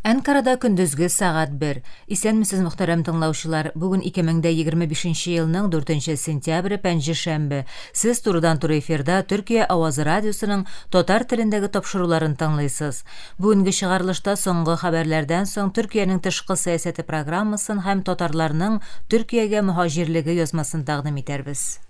Әнкарада көндезге сәгать 1. Исәнмесез, мөхтәрәм тыңлаучылар. Бүген 2025 елның 4 сентябре, пәнҗешәмбе. Сез турыдан-туры эфирда Төркия авазы радиосының татар телендәге тапшыруларын тыңлыйсыз. Бүгенге чыгарылышта соңгы хәбәрләрдән соң Төркиянең тышкы сәясәте программасын һәм татарларның Төркиягә мөһаҗирлеге язмасын тәкъдим итәрбез.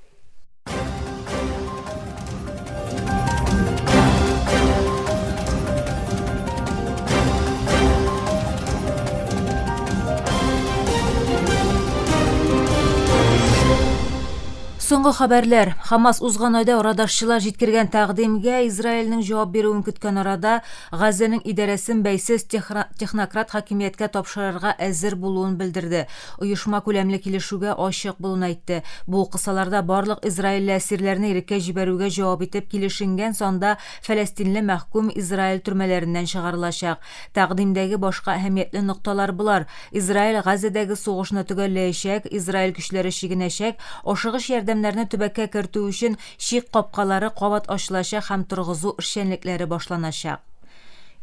Соңгы хәбәрләр. Хамас узган айда арадашчылар җиткергән тәкъдимгә Израильнең җавап бирүен көткән арада Газәнең идарәсен бәйсез технократ хакимияткә тапшырырга әзер булуын белдерде. Оешма күләмле килешүгә ачык булуын әйтте. Бу кысаларда барлык израильле әсирләрне иреккә җибәрүгә җавап итеп килешенгән санда фәләстинле мәхкүм Израиль төрмәләреннән чыгарылачак. Тәкъдимдәге башка әһәмиятле нокталар болар, Израиль Газәдәге сугышны төгәлләячәк, Израиль көчләре чигенәчәк, ашыгыч ярдәмнәрне төбәккә кертү өчен чик капкалары кабат ачылачак һәм торгызу эшчәнлекләре башланачак.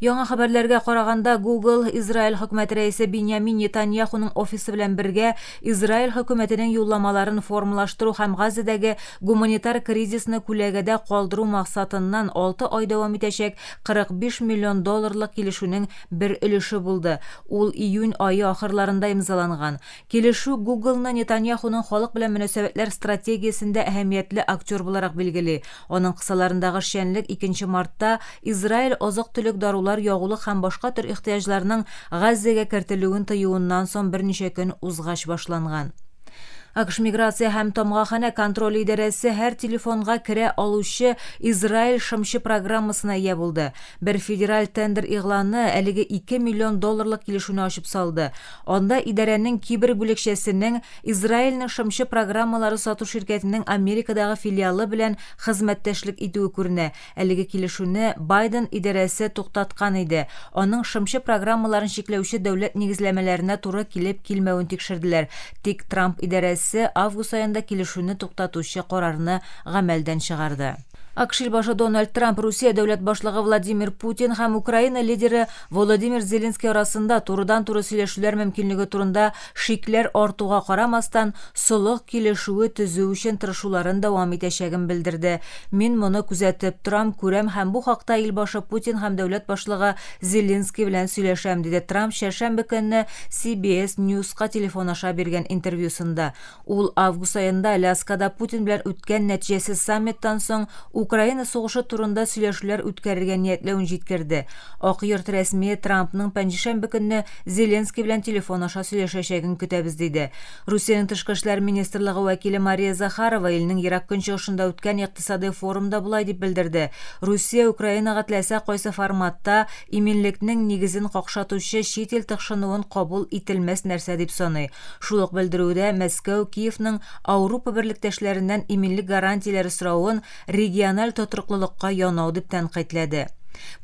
Яңа хәбәрләргә караганда, Google Израиль хөкүмәте рәисе Биньямин Нетаньяхуның офисы белән бергә Израиль хөкүмәтенең юлламаларын формалаштыру һәм Газәдәге гуманитар кризисны күләгәдә калдыру максатыннан алты ай дәвам итәчәк 45 миллион долларлык килешүнең бер өлеше булды. Ул июнь ае ахырларында имзаланган. Килешү Google-ны Нетаньяхуның халык белән мөнәсәбәтләр стратегиясендә әһәмиятле актер буларак билгели. Аның кысаларындагы эшчәнлек 2 мартта Израиль азык-төлек, дарулар, ягулык һәм башка төр ихтыяҗларның Газзәгә кертелүен тыюыннан соң берничә көн узгач башланган. АКШ Миграция һәм тамгаханә контроле идарәсе һәр телефонга керә алучы Израиль шымчы программасына ия булды. Бер федераль тендер игъланы әлеге 2 миллион долларлык килешүне ачып салды. Анда идарәнең кибер бүлекчәсенең Израильнең шымчы программалары сату ширкәтенең Америкадагы филиалы белән хезмәттәшлек итүе күренә. Әлеге килешүне Байден идарәсе туктаткан иде. Аның шымчы программаларын чикләүче дәүләт нигезләмәләренә туры килеп-килмәвен тикшерделәр. Тик Трамп идарәсе август аенда килешүне туктатучы карарны гамәлдән чыгарды. АКШ илбашы Дональд Трамп Русия дәүләт башлыгы Владимир Путин һәм Украина лидеры Володимир Зеленский арасында турыдан-туры сөйләшүләр мөмкинлеге турында шикләр артуга карамастан, солых килешүе төзү өчен тырышуларын дәвам итәчәген белдерде. Мин моны күзәтеп торам, күрәм һәм бу хакта илбашы Путин һәм дәүләт башлыгы Зеленский белән сөйләшәм, диде Трамп чәршәмбе көнне CBS News-ка телефон аша биргән интервьюсында. Ул август аенда Аляскада Путин белән үткән нәтиҗәсез саммиттан соң Украина сугышы турында сөйләшүләр үткәрергә ниятләвен җиткерде. Ак йорт рәсмие Трампның пәнҗешәмбе көнне Зеленский белән телефон аша сөйләшәчәген көтәбез диде. Русиянең тышкы эшләр министрлыгы вәкиле Мария Захарова илнең Ерак Көнчыгышында үткән икътисадый форумда болай дип белдерде, Русия Украинага теләсә кайсы форматта иминлекнең нигезен какшатучы чит ил тыкшынуын кабул ителмәс нәрсә дип саный. Шул ук белдерүдә Мәскәү Киевның Аурупа берлектәшләреннән иминлек гарантияләре соравын региональ тотрыклылыкка янау дип тәнкыйтьләде.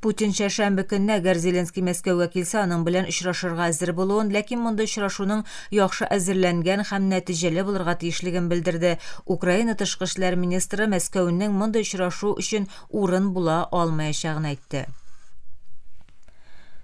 Путин чәршәмбе көнне, әгәр Зеленский Мәскәүгә килсә, аның белән очрашырга әзер булуын, ләкин мондый очрашуның яхшы әзерләнгән һәм нәтиҗәле булырга тиешлеген белдерде. Украина тышкы эшләр министры Мәскәүнең мондый очрашу өчен урын була алмаячагын әйтте.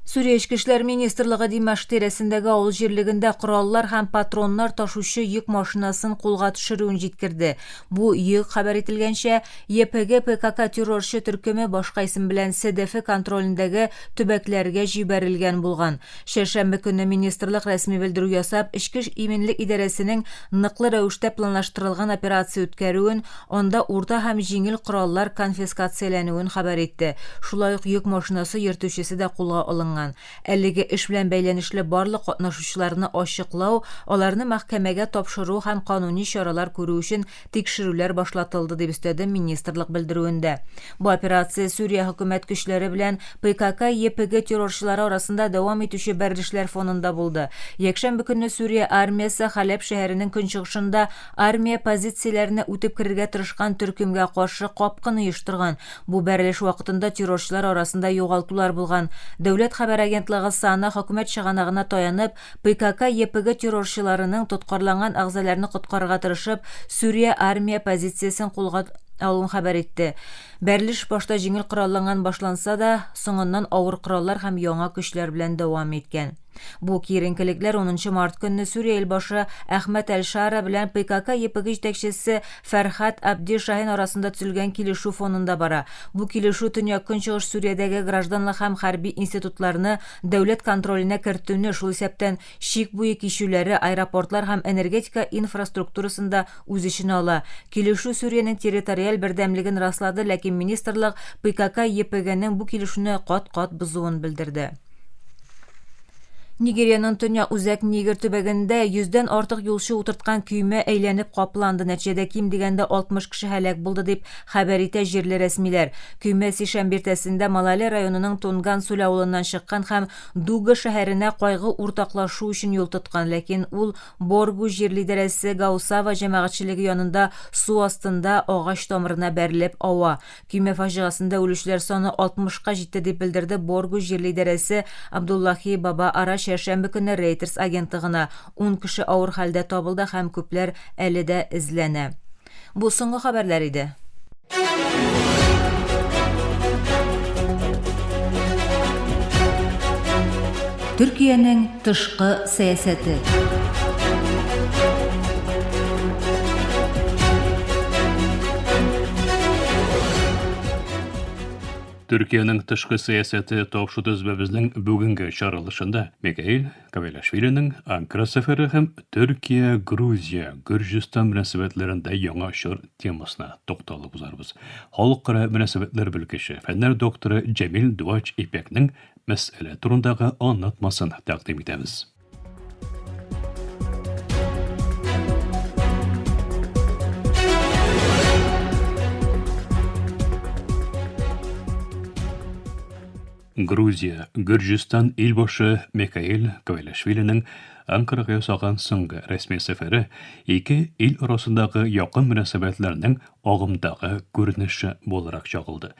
Сүрия Эчке эшләр министрлыгы Димаш тирәсендәге авыл җирлегендә кораллар һәм патроннар ташучы йөк машинасын кулга төшерүен җиткерде. Бу йөк, хәбәр ителгәнчә, ЕПГ ПКК террорчы төркеме башка исем белән СДФ контролендәге төбәкләргә җибәрелгән булган. Чәршәмбе көнне министрлык рәсми белдерү ясап, Эчке иминлек идарәсенең ныклы рәвештә планлаштырылган операция үткәрүен, анда урта һәм җиңел кораллар конфискацияләнүен хәбәр итте. Шулай ук йөк машинасы йөртүчесе дә кулга алынган. Әлеге эш белән бәйләнешле барлык катнашучыларны ачыклау, аларны мәхкәмәгә тапшыру һәм кануни чаралар күрү өчен тикшерүләр башлатылды, дип өстәде министрлык белдерүендә. Бу операция Сүрия хөкүмәт көчләре белән ПКК-ЕПГ террорчылары арасында дәвам итүче бәрелешләр фонында булды. Якшәмбе көнне Сүрия армиясе Халәп шәһәренең көнчыгышында армия позицияләренә үтеп керергә тырышкан төркемгә каршы капкын оештырган. Бу бәрелеш вакытында террорчылар арасында югалтулар булган. Дәүләт хәбәр агентлыгы САНА хөкүмәт чыганагына таянып, ПКК-ЕПГ террорчыларының тоткарланган әгъзаларны коткарырга тырышып, Сүрия армия позициясен кулга алуын хәбәр итте. Бәрелеш башта җиңел коралланган башланса да, соңыннан авыр кораллар һәм яңа көчләр белән дәвам иткән. Бу киеренкелекләр унынчы март көнне Сүрия илбашы Әхмәт әл-Шара белән ПКК-ЕПГ җитәкчесе Фәрхад Абди Шаһин арасында төзелгән килешү фонында бара. Бу килешү Төньяк-Көнчыгыш Сүриядәге гражданлык һәм хәрби институтларны дәүләт контроленә кертүне, шул исәптән чик буе кичүләре, аэропортлар һәм энергетика инфраструктурасын да үз эченә ала. Килешү Сүриянең территориаль бердәмлеген раслады, ләкин министрлык ПКК-ЕПГнең бу килешүне кат-кат бозуын белдерде. Нигериянең төньяк-үзәк Нигер төбәгендә йөздән артык юлчы утырткан көймә әйләнеп капланды. Нәтиҗәдә ким дигәндә 60 кеше һәлак булды, дип хәбәр итә җирле рәсмиләр. Көймә сишәмбе иртәсендә Малале районының Тунган-Суль авылыннан чыккан һәм Дуга шәһәренә кайгы уртаклашу өчен юл тоткан, ләкин ул Боргу җирле идарәсе Гаусава җәмәгатьчелеге янында су астында агач тамырына бәрелеп ава. Көймә фаҗигасендә үлүчеләр саны 60 ка җитте, дип белдерде Боргу җирле идарәсе Абдуллахи Баба Ара чәршәмбе көнне Reuters агентлыгына. Ун кеше авыр хәлдә табылды һәм күпләр әле дә эзләнә. Бу соңгы хәбәрләр иде. Төркиянең тышкы сәясәте. Төркиянең тышкы сәясәте тапшы төзмәбезнең бүгенге чаралышында Микаил Кавелашвилиның Анкара сәфәре һәм Төркия-Грузия, Гөрҗистан мөнәсәбәтләрендә яңа чор темасына тукталып узарбыз. Халыкара мөнәсәбәтләр белгече, фәннәр докторы Җәмил Дуач Ипәкнең мәсьәлә турындагы аңлатмасын тәкъдим итәбез. Грузия, Гөрҗистан илбашы Михаил Кавелашвилиның Анкарага ясаган соңгы рәсми сәфәре ике ил арасындагы якын мөнәсәбәтләрнең агымдагы күренеше буларак чагылды.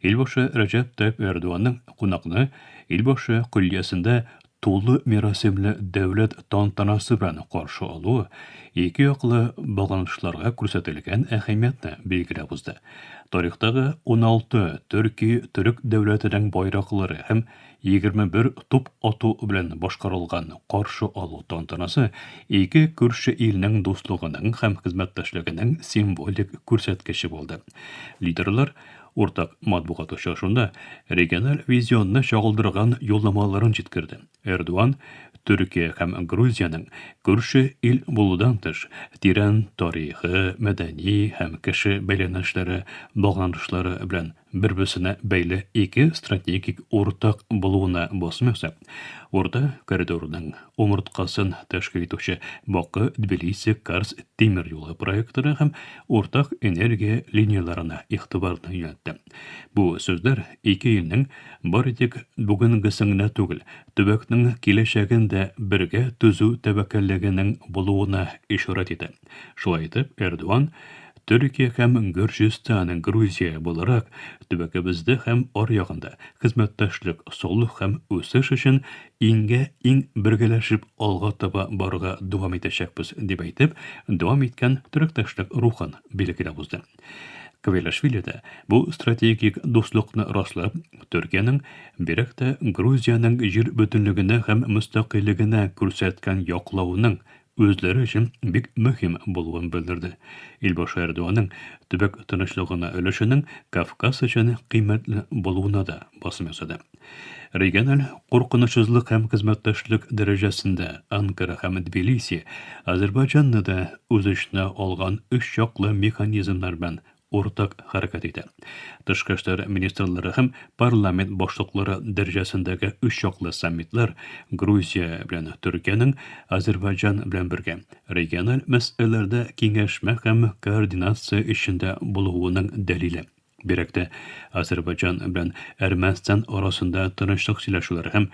Илбашы Рәҗәп Тайип Эрдоганның кунакны илбашы көллиясендә тулы мирасимле дәүләт тантанасы белән каршы алуы ике яклы багланышларга күрсәтелгән әһәмиятне билгеләп узды. Тарихтагы 16 төрки төрек дәүләтенең байраклары һәм 21 туп ату белән башкарылган каршы алу тантанасы ике күрше илнең дуслыгының һәм хезмәттәшлегенең символик күрсәткече булды. Лидерлар Уртак матбугат очрашуында региональ визионны чагылдырган юлламаларын җиткерде. Эрдоган Төркия һәм Грузиянең күрше ил булудан тыш, тирән тарихы, мәдәни һәм кеше бәйләнешләре багланышлары белән бер-берсенә бәйле ике стратегик уртак булуына басым ясап, Урта коридорның умырткасын тәшкил итүче Бакы-Тбилиси-Карс тимер юлы проектына һәм уртак энергия линияләренә игътибарны юнәлтте. Бу сүзләр ике илнең бары тик бүгенгесен генә түгел, төбәкнең киләчәген дә бергә төзү тәвәккәллегенең булуына ишарәт итә. Шулай итеп, Эрдоган Төркия һәм Гөрҗистан, Грузия буларак, төбәгебездә һәм аръягында хезмәттәшлек, солых һәм үсеш өчен иңгә-иң бергәләшеп алга таба барырга дәвам итәчәкбез, дип әйтеп, дәвам иткән төректәшлек рухын билгеләп узды. Квелашвили дә бу стратегик дуслыкны раслап, Төркиянең, бигрәк тә Грузиянең җир бөтенлегенә һәм мөстәкыйльлегенә күрсәткән яклавының үзләре өчен бик мөһим булуын белдерде. Илбашы Эрдоганның төбәк тынычлыгына өлешенең Кавказ өчен кыйммәтле булуына да басым ясады. Региональ куркынычсызлык һәм хезмәттәшлек дәрәҗәсендә Анкара һәм Тбилиси Азербайҗанны да үз эченә алган өч яклы механизмнар белән уртак хәрәкәт итә. Тышкы эшләр министрлары һәм парламент башлыклары дәрәҗәсендәге өч яклы саммитлар Грузия белән Төркиянең Азербайҗан белән бергә региональ мәсьәләләрдә киңәшмә һәм координация эчендә булуының дәлиле. Бигрәк тә Азербайҗан белән Әрмәнстан арасында тынычлык сөйләшүләре һәм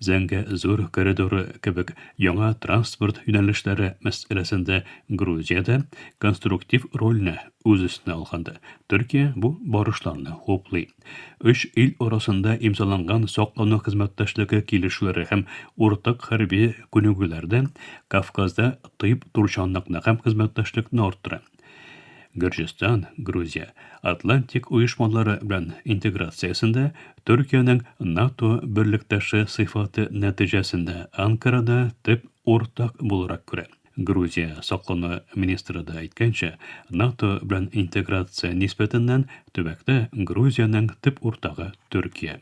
Зәңгәзур коридоры кебек яңа транспорт юнәлешләре мәсьәләсендә Грузия дә конструктив рольне үз өстенә алганда, Төркия бу барышларны хуплый. Өч ил арасында имзаланган саклану хезмәттәшлеге килешүләре һәм уртак хәрби күнегүләр дә Кавказда тыеп торучанлыкны һәм хезмәттәшлекне арттыра. Гөрҗистан, Грузия, Атлантик оешмалары белән интеграциясендә Төркиянең НАТО берлектәше сыйфаты нәтиҗәсендә Анкарада төп уртак буларак күрә. Грузия саклану министры да әйткәнчә, НАТО белән интеграция нисбәтеннән төбәктә Грузиянең төп уртагы Төркия.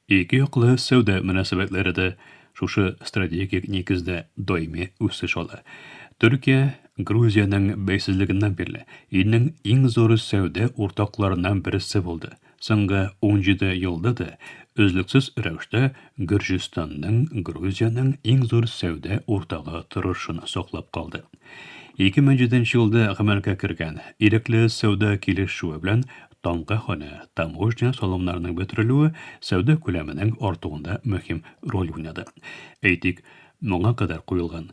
Ике яклы сәүдә мөнәсәбәтләре дә шушы стратегик нигездә даими үсеш ала. Төркия Грузиянең бәйсезлегеннән бирле илнең иң зур сәүдә уртакларыннан берсе булды. Соңгы 17 елда да өзлексез рәвештә Гөрҗистанның Грузиянең иң зур сәүдә уртагы торышын саклап калды. 2007 елда гамәлгә кергән ирекле сәүдә килешүе белән Тамгаханә, таможня салымнарының бетерелүе сәүдә күләменең артуында мөһим роль уйнады. Әйтик, моңа кадәр куелган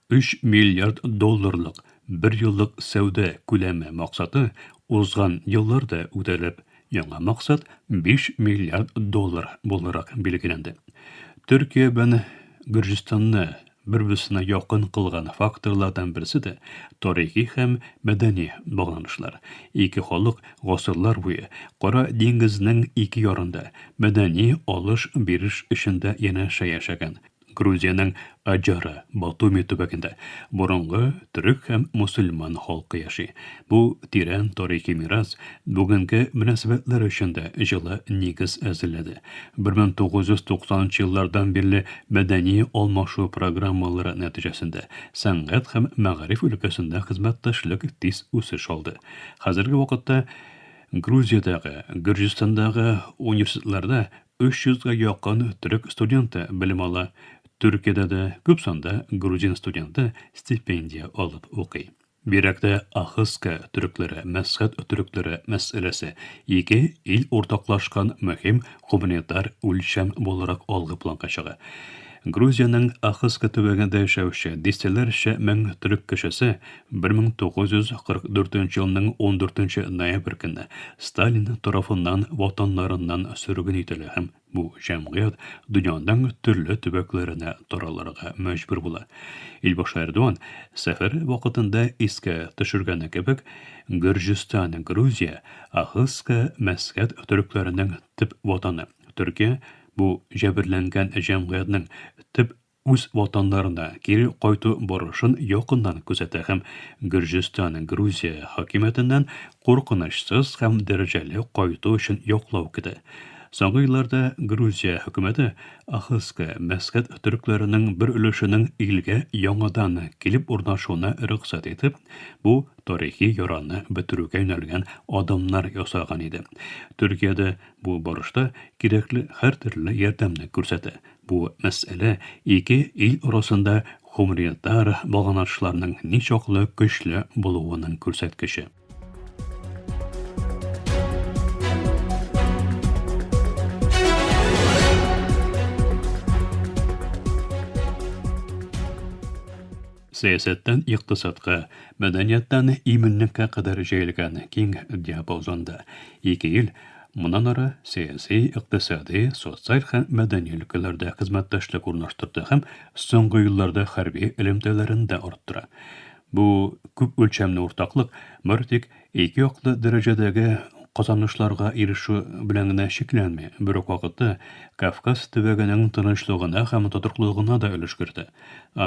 3 миллиард долларлык бер еллык сәүдә күләме максаты узган елларда үтәлеп, яңа максат 5 миллиард доллар буларак билгеләнде. Төркия белән Гөрҗистанны бер-берсенә якын кылган факторлардан берсе дә тарихи һәм мәдәни багланышлар. Ике халык гасырлар буе Кара диңгезнең ике ярында мәдәни алыш-биреш эчендә янәшә яшәгән. Грузиянең Аджара, Батуми төбәгендә борынгы төрек һәм мөселман халкы яши. Бу тирән тарихи мирас бүгенге мөнәсәбәтләр өчен дә җылы нигез әзерләде. 1990 нчы еллардан бирле мәдәни алмашу программалары нәтиҗәсендә сәнгать һәм мәгариф өлкәсендә хезмәттәшлек тиз үсеш алды. Хәзерге вакытта Грузиядәге, Гөрҗистандагы университетларда 300 гә якын төрек студенты белем ала. Төркиядә дә күп санда грузин студенты стипендия алып укый. Бигрәк тә Ахыска төрекләре, Мәсхәт төрекләре мәсьәләсе ике ил уртаклашкан мөһим гуманитар үлчәм буларак алгы планга чыга. Грузиянең Ахыска төбәгендә яшәүче дистәләрчә мең төрек кешесе 1944 елның 14 ноябрь көнне Сталин тарафыннан ватаннарыннан сөрген ителә һәм Бу җәмгыять дөньяның төрле төбәкләренә таралырга мәҗбүр була. Илбашы Эрдоган сәфәре вакытында искә төшергәне кебек, Гөрҗистан, Грузия, Ахыска, Мәскәт төрекләренең төп ватаны. Төркия бу җәберләнгән җәмгыятьнең төп үз ватаннарына кире кайту барышын якыннан күзәтә һәм Гөрҗистан, Грузия хакимиятеннән куркынычсыз һәм дәрәҗәле кайту өчен яклау көтә. Соңгы елларда Грузия хөкүмәте Ахыска, Мәскәт төрекләренең бер өлешенең илгә яңадан килеп урнашуына рөхсәт итеп, бу тарихи яраны бетерүгә юнәлгән адымнар ясаган иде. Төркия дә бу барышта кирәкле һәртөрле ярдәмне күрсәтә. Бу мәсьәлә ике ил арасында гуманитар багланышларның ничаклы көчле булуының күрсәткече. Сәясәттән икътисадка, мәдәнияттән иминлеккә кадәр җәелгән киң диапазонда ике ил Моннан ары сәяси, икътисади, социаль һәм мәдәни өлкәләрдә хезмәттәшлек урнаштырды һәм соңгы елларда хәрби элемтәләрен дә арттыра. Бу күп үлчәмле уртаклык бары тик ике яклы дәрәҗәдәге казанышларга ирешү белән генә чикләнми, бер үк вакытта Кавказ төбәгенең тынычлыгына һәм тотрыклылыгына да өлеш кертә.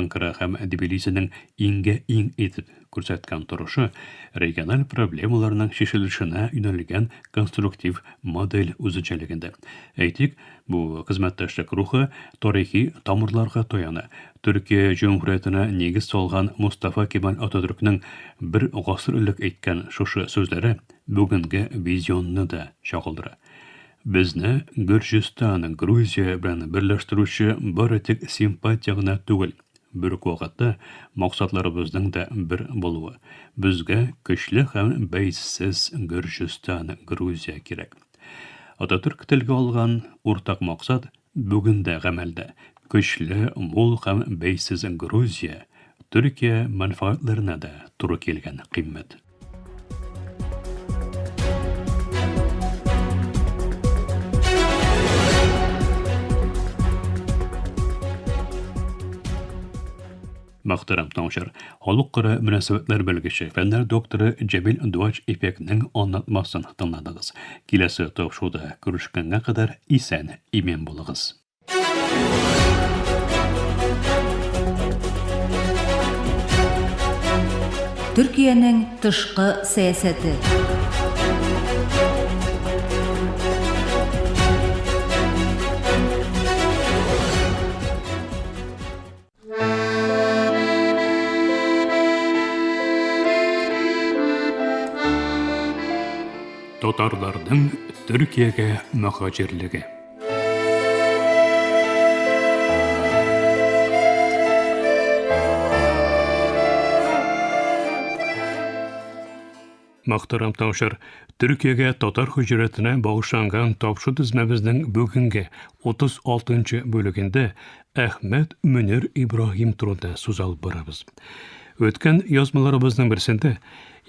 Анкара һәм Тбилисиның иңгә-иң итеп күрсәткән торышы региональ проблемаларның чишелешенә юнәлгән конструктив модель үзенчәлегендә. Әйтик, бу хезмәттәшлек рухы тарихи тамырларга таяна. Төркия Җөмһүриятенә нигез салган Мостафа Кемаль Ататөркнең бер гасыр элек әйткән шушы сүзләре бүгенге визионны да чагылдыра. Безне Гөрҗистан, Грузия белән берләштерүче бары тик симпатия гына түгел, Бер үк вакытта максатларыбызның да бер булуы. Безгә көчле һәм бәйсез Гөрҗистан, Грузия кирәк. Ататүрк телгә алган уртак максат бүген дә гамәлдә. Көчле, мул һәм бәйсез Грузия Төркия мәнфәгатьләренә дә туры килгән кыйммәт. Мөхтәрәм тыңлаучылар, халыкара мөнәсәбәтләр белгече, фәннәр докторы Җәмил Дуач Ипекнең аңлатмасын тыңладыгыз. Киләсе тапшыруда күрешкәнгә кадәр исән, имин булыгыз. Төркиянең тышкы сәясәте. Татарларның Төркиягә мөһаҗирлеге. Мөхтәрәм тыңлаучылар, Төркиягә татар һөҗрәтенә багышланган тапшыру тезмәбезнең бүгенге 36 нчы бүлегендә Әхмәт Мөнир Ибраһим турында сүз алып барабыз. Үткән язмаларыбызның берсендә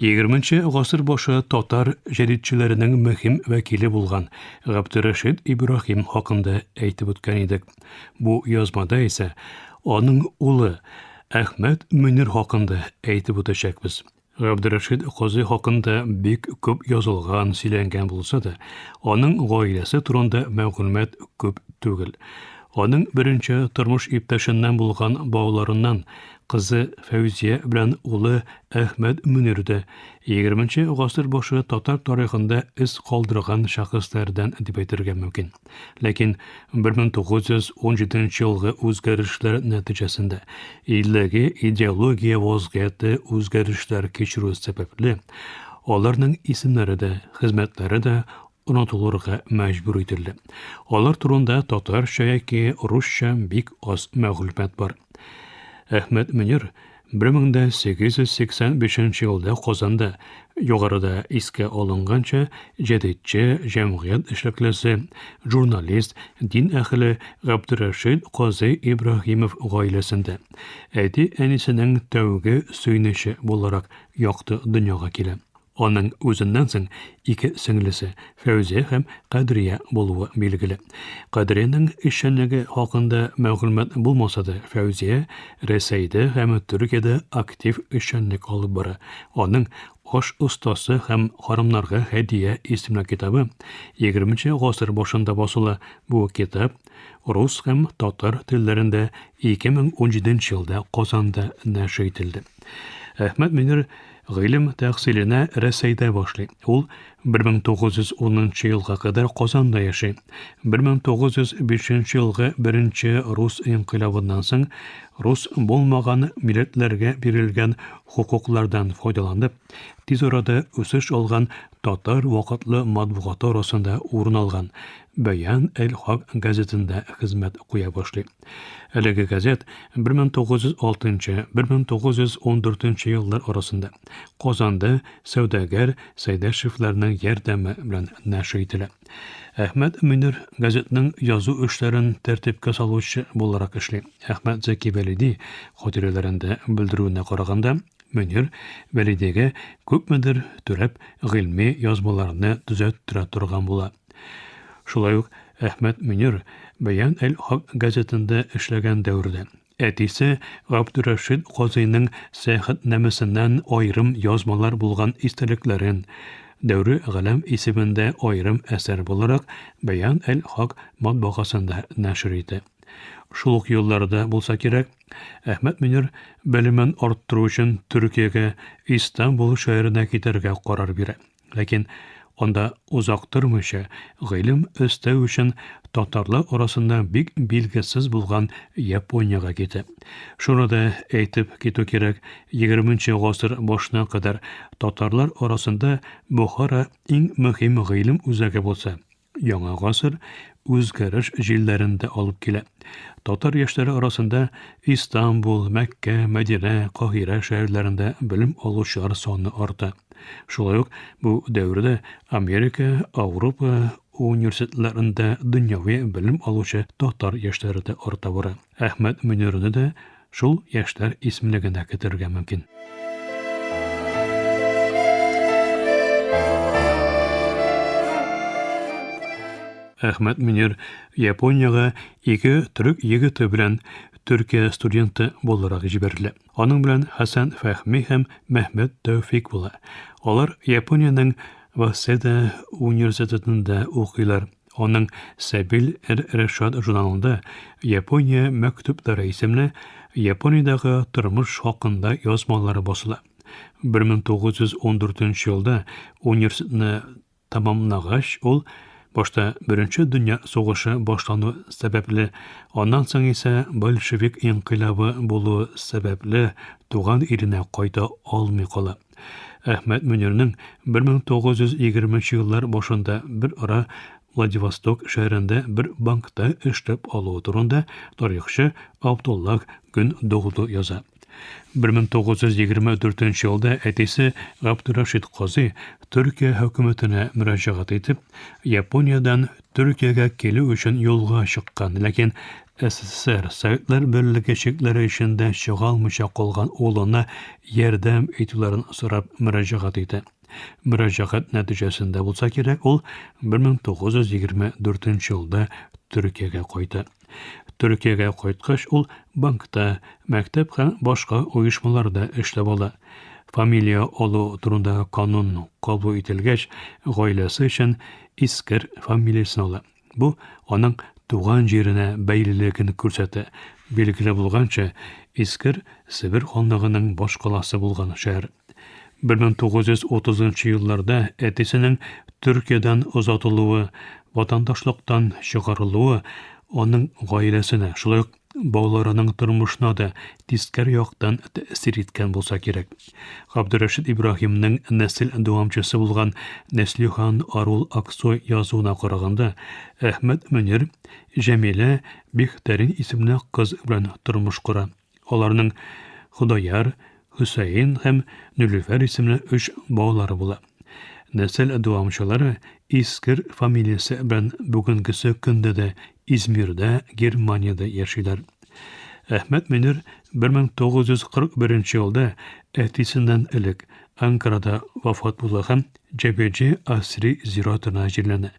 20 нче гасыр башы татар җәдитчеләренең мөһим вәкиле булган Габдерәшит Ибраһим хакында әйтеп үткән идек. Бу язмада исә аның улы Әхмәт Мөнир хакында әйтеп үтәчәкбез. Габдерәшит казый хакында бик күп язылган, сөйләнгән булса да, аның гаиләсе турында мәгълүмат күп түгел. Аның беренче тормыш иптәшеннән булган балаларыннан кызы Фәүзия белән улы Әхмәт Мөнир дә егерменче гасыр башы татар тарихында эз калдырган шәхесләрдән дип әйтергә мөмкин. Ләкин 1917 елгы үзгәрешләр нәтиҗәсендә илдәге идеология вазгыяте үзгәрешләр кичерү сәбәпле, аларның исемнәре дә, хезмәтләре дә онытылырга мәҗбүр ителде. Алар турында татарча яки русча бик аз мәгълүмат бар. Әхмәт Мөнир 1885 елда Казанда, югарыда искә алынганча, җәдитче, җәмгыять эшлеклесе, журналист, дин әһеле Габдерәшит казый Ибраһимов гаиләсендә, әти-әнисенең тәүге сөенече буларак якты дөньяга килә. Аның үзеннән соң ике сеңлесе, Фәүзия һәм Кадрия булуы билгеле. Кадриянең эшчәнлеге хакында мәгълүмат булмаса да, Фәүзия Рәсәйдә һәм Төркиядә актив эшчәнлек алып бара. Аның Аш остасы һәм харамнарга һәдия исемле китабы егерменче гасыр башында басыла. Бу китап рус һәм татар телләрендә 2017 елда Казанда нәшер ителде. Әхмәт Мөнир Гыйлем тәхсиленә Рәсәйдә башлый. Ул 1910 елга кадәр Казанда яши. 1905 елгы беренче рус инкыйлабыннан соң рус булмаган милләтләргә бирелгән хокуклардан файдаланып, тиз арада үсеш алган татар вакытлы матбугаты арасында урын алган Бәян әл-Хак газетында хезмәт куя башлый. Әлеге газет 1906-1914 еллар арасында Казанда сәүдәгәр Сәйдәшевләрнең ярдәме белән нәшер ителә. Әхмәт Мөнир газетның язу эшләрен тәртипкә салучы буларак эшли. Әхмәт Зәки Вәлиди хатирәләрендә белдерүенә караганда, Мөнир Вәлидигә күпмедер түләп гыйльми язмаларны төзәттерә торган була. Шулай ук Әхмәт Мөнир Бәян әл-Хак газетында эшләгән дәвердә әтисе Габдерәшит казыйның сәяхәтнамәсеннән аерым язмалар булган истәлекләрен Дәүре галәм исемендә аерым әсәр буларак Бәян әл-Хак матбагасында нәшер итә. Шул ук елларда булса кирәк, Әхмәт Мөнир белемен арттыру өчен Төркиягә, Истанбул шәһәренә китәргә карар бирә. Ләкин анда озак тормыйча, гыйлем өстәү өчен татарлар арасында бик билгесез булган Япониягә китә. Шуны да әйтеп китү кирәк, егерменче гасыр башына кадәр татарлар арасында Бохара иң мөһим гыйлем үзәге булса, Яңа гасыр үзгәреш җилләрен дә алып килә. Татар яшьләре арасында Истанбул, Мәккә, Мәдинә, Каһирә шәһәрләрендә белем алучылар саны арта. Шулай ук бу дәвердә Америка, Ауропа университетларында дөньяви белем алучы татар яшьләре дә арта бара. Әхмәт Мөнирне дә Шул яшьләр исемлегенә кертергә мөмкин. Әхмәт Мөнир Япониягә ике төрек егете белән Төркия студенты буларак җибәрелә. Аның белән Хәсән Фәһми һәм Мәхмәт Тәүфик була. Алар Япониянең Васеда университетында укыйлар. Аның Сәбил әр-Рәшад журналында Япония мәктүбләре исемле Япониядәге тормыш хакында язмалары басыла. 1914 елда университетны тәмамлагач, ул башта Беренче дөнья сугышы башлану сәбәпле, аннан соң исә большевик инкыйлабы булу сәбәпле туган иленә кайта алмый кала. Әхмәт Мөнирнең 1920 еллар башында бер ара Владивосток шәһәрендә бер банкта эшләп алуы турында тарихчы Абдулла Гөндогду яза. 1924 елда әтисе Габдурашид Казый Төркия хөкүмәтенә мөрәҗәгать итеп, Япониядән Төркиягә килү өчен юлга чыккан, ләкин СССР, Советлар Берлеге чикләре эчендә чыга алмыйча калган улына ярдәм итүләрен сорап мөрәҗәгать итә. Мөрәҗәгать нәтиҗәсендә булса кирәк, ул 1924 елда Төркиягә кайта. Төркиягә кайткач, ул банкта, мәктәп һәм башка оешмаларда эшләп ала. Фамилия алу турындагы канун кабул ителгәч, гаиләсе өчен Искер фамилиясен ала. Бу аның туган җиренә бәйлелеген күрсәтә. Билгеле булганча, Искер Себер ханлыгының башкаласы булган шәһәр. 1930 елларда әтисенең Төркиядән озатылуы, ватандашлыктан чыгарылуы аның гаиләсенә, шулай ук балаларының тормышына да тискәре яктан тәэсир иткән булса кирәк. Габдерәшит Ибраһимның нәсел дәвамчысы булган Нәслихан Арул Аксой язуына караганда, Әхмәт Мөнир Җәмилә Бихтәрин исемле кыз белән тормыш кора. Аларның Ходаяр, Хөсәен һәм Нилүфәр исемле өч балалары була. Нәсел дәвамчылары Искер фамилиясе белән бүгенгесе көндә дә Измирдә, Германиядә яшиләр. Әхмәт Мөнир 1941 елда әтисеннән элек Анкарада вафат була һәм Җәбәҗи Асри зиратына җирләнә.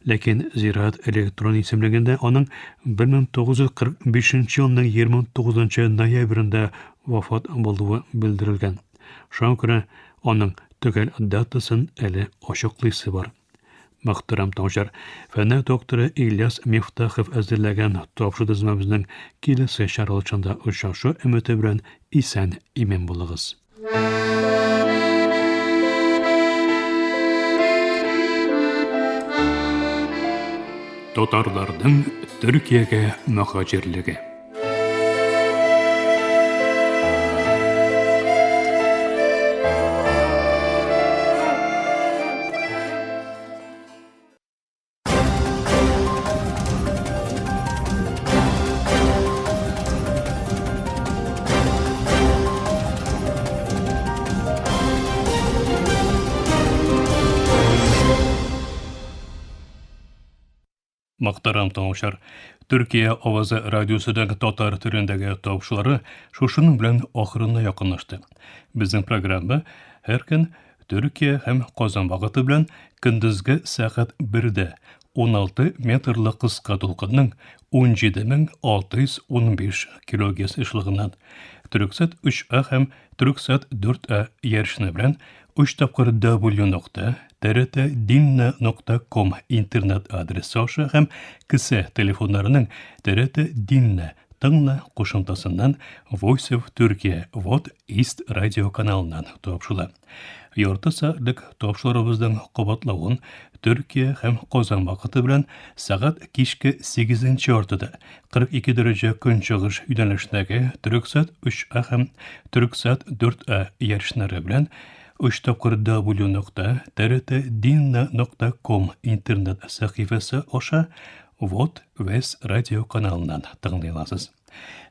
Ләкин зират электрон исемлегендә аның 1945 елның 29 ноябрендә вафат булуы белдерелгән. Шуңа күрә аның төгәл датасын әле ачыклыйсы бар. Мөхтәрәм тыңлаучылар, фәннәр докторы Ильяс Мифтахов әзерләгән тапшыру тезмәбезнең киләсе чыгарылышында очрашу өмете белән исән-имин булыгыз. Татарларның Төркиягә мөһаҗирлеге. Мөхтәрәм тыңлаучылар, Төркия авазы радиосының татар телендәге тапшырулары шушының белән ахырына якынлашты. Безнең программа һәр көн Төркия һәм Казан вакыты белән көндезге сәгать 1дә 16 метрлы кыска дулкынның 17615 килогерц ешлыгыннан Төрксат 3А һәм Төрксат 4А ярышны белән 3 тапкыр w нокта trt нокта ком интернет адресы аша һәм кесә телефоннарының TRT Dinle Тыңла кушымтасыннан Voice of Turkey Вот East радио каналыннан тапшыла. Ярты сәгатьлек тапшырубызның кабатлавын Төркия һәм Казан вакыты белән сәгать кичке 8 яртыда 42 дәрәҗә көнчыгыш юнәлешендәге Төрексат 3А һәм Төрексат 4А ярышлары белән 3 тапкыр w нокта trt нокта ком интернет сәхифәсе аша Вот Вес радио каналыннан тыңлый аласыз.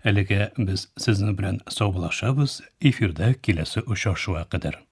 Әлегә без сезнең белән саубуллашабыз, эфирда киләсе очрашуга кадәр.